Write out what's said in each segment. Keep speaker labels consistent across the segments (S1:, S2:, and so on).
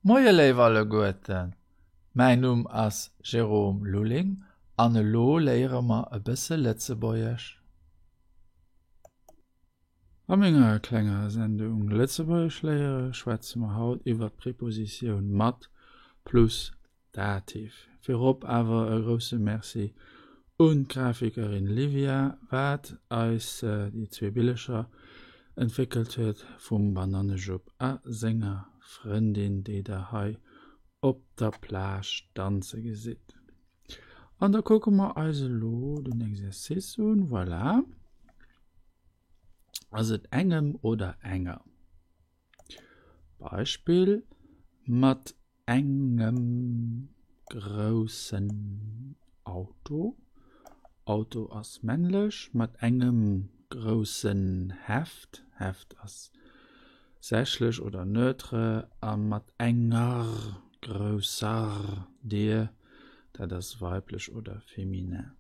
S1: Moie léif alleguerten, mäin Numm ass Jérôme Lulling an elo léiere mer e bësse Lëtzebuergesch. A menger klenger Sendung Lëtzebuergesch léiere schwätze mer haut iwwer d'Prepositioun mat plus Dativ. Virop awer e grousse Merci un d'Grafikerin Livia, wat eis déi zwee Billecher entwéckelt huet vum Banannejupp a senger Frëndin, déi der hei op der Plage danze gesitt. An da kucke mer eis elo den Exercice un. Voilà. Ass et engem oder enger? Beispill, mat engem groussen Auto, Auto ass männlech, mat engem groussen Heft, Heft ass sächlech oder neutre, a mat enger grousser Dier, dat ass weiblech oder feminin.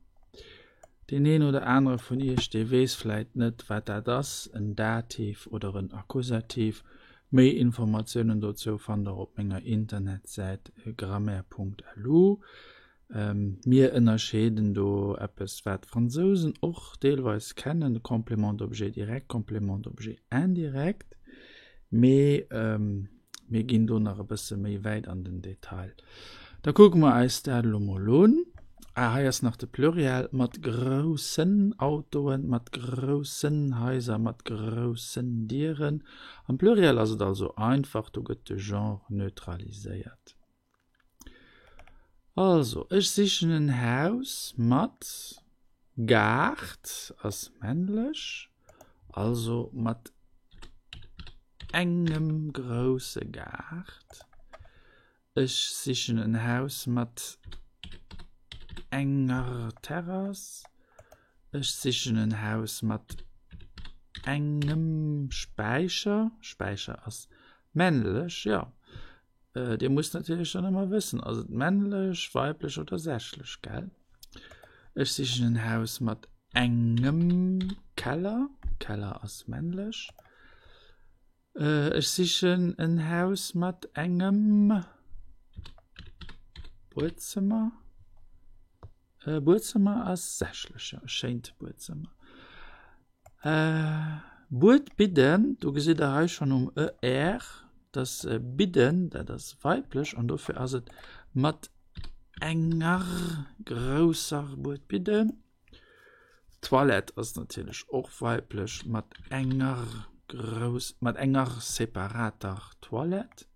S1: Deen een oder anere vun iech, dee weess vläit net, wat dat ass, en Dativ oder en Akkusativ. Méi Informatiounen dozou fannt der op menger Internetsäit grammaire.lu. Mir ënnerscheeden do eppes, wat d'Fransousen och deelweis kennen, de Complément d'objet direct, Complément d'objet indirect, mee mir ginn do nach e bësse méi wäit an den Detail. Da kucke mer eis dat elo mol un. Ah, hei ass nach de Pluriel, mat groussen Autoen, mat groussen Haiser, mat groussen Dieren. Am Pluriel ass et also einfach, do gëtt de Genre neutraliséiert. Also, ech sichen en Haus mat Gaart, ass männlech, also mat engem grousse Gaart. Ech sichen en Haus mat enger Terrass. Ech sichen en Haus mat engem Späicher. Späicher ass männlech, jo. Dir musst natierlech dann ëmmer wëssen, ass et männlech, weiblech oder sächlech, gell? Ech sichen en Haus mat engem Keller. Keller ass männlech. Ech sichen en Haus mat engem Buedzëmmer. Buedzëmmer ass sächlech, jo, e schéint Buedzëmmer. Buedbidden, do gesitt der hei schonn um ER, dass bidden, dat ass weiblech an dofir ass et mat enger grousser Buedbidde. D'Toilette ass natierlech och weiblech mat enger grouss mat enger separater Toilette,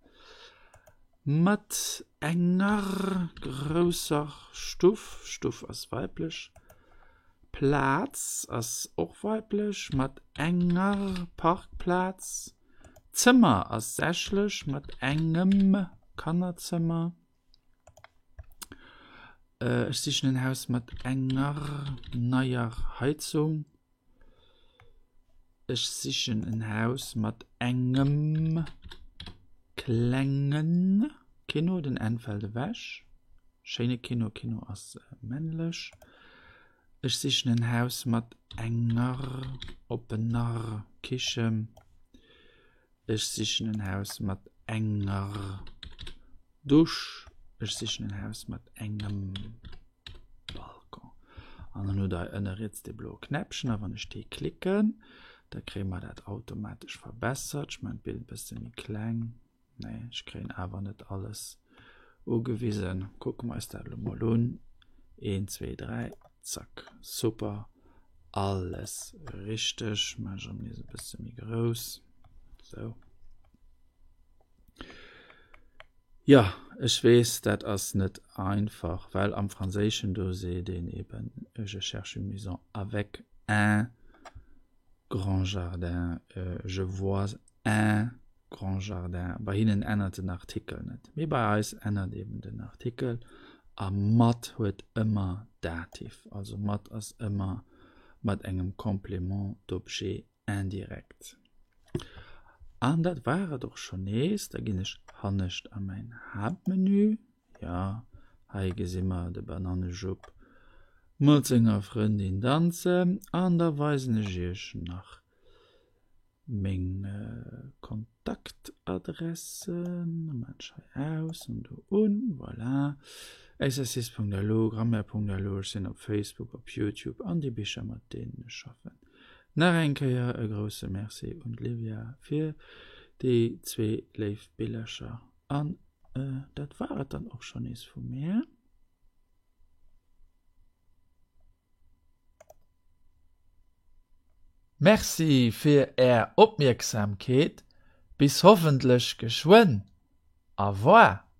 S1: mat enger grousser Stuff, Stuff ass weiblech, Plaz ass och weiblech mat enger Parkplaz, Zëmmer ass sächlech mat engem Kannerzëmmer. Ech sichen en Haus mat enger neier Heizung. Ech sichen en Haus mat engem klenge Kino, den N fält ewech. Schéine Kino, Kino ass männlech. Ech sichen en Haus mat enger oppener Kichen. Ech sichen en Haus mat enger Dusch. Ech sichen en Haus mat engem Balcon. An dann hutt der hei ënne riets dee bloe Knäppchen a wann ech dee klicken, da kréie mer dat automatesch verbessert. Ech maachen d'Bild e bësse méi kleng. Nee, ech kréien awer net alles ugewisen. Kucke mer eis dat elo mol un. 1, 2, 3, zack. Super. Alles richteg. Maachen ech erëm nees e bësse méi grouss. Sou. Jo, ech weess, dat ass net einfach, well am Franséischen do seet een eben, je cherche une maison avec un grand jardin, je vois un grand jardin. Bei hinnen ännert den Artikel net, mee bei eis ännert eben den Artikel a mat huet ëmmer Dativ, also mat ass ëmmer mat engem Complément d'objet indirect. An dat war et och schonn nees. Da ginn ech hannescht a mäin Haaptmenü. Jo, hei gesi mer de Banannejupp mat senger Frëndin danzen. An da weisen ech iech nach meng Kontaktadressen. Adressen, da maan ech hei aus an do un, voilà, exercice.lu, grammaire.lu, ech sinn op Facebook, op Youtube an déi Bicher mat deenen ech schaffen. Nach eng Kéier e grousse Merci un d'Livia fir déi zwee léif Billercher an dat war et dann och schonn nees vu mär. Merci fir är Opmierksamkeet, bis hoffentlech geschwënn. Au revoir.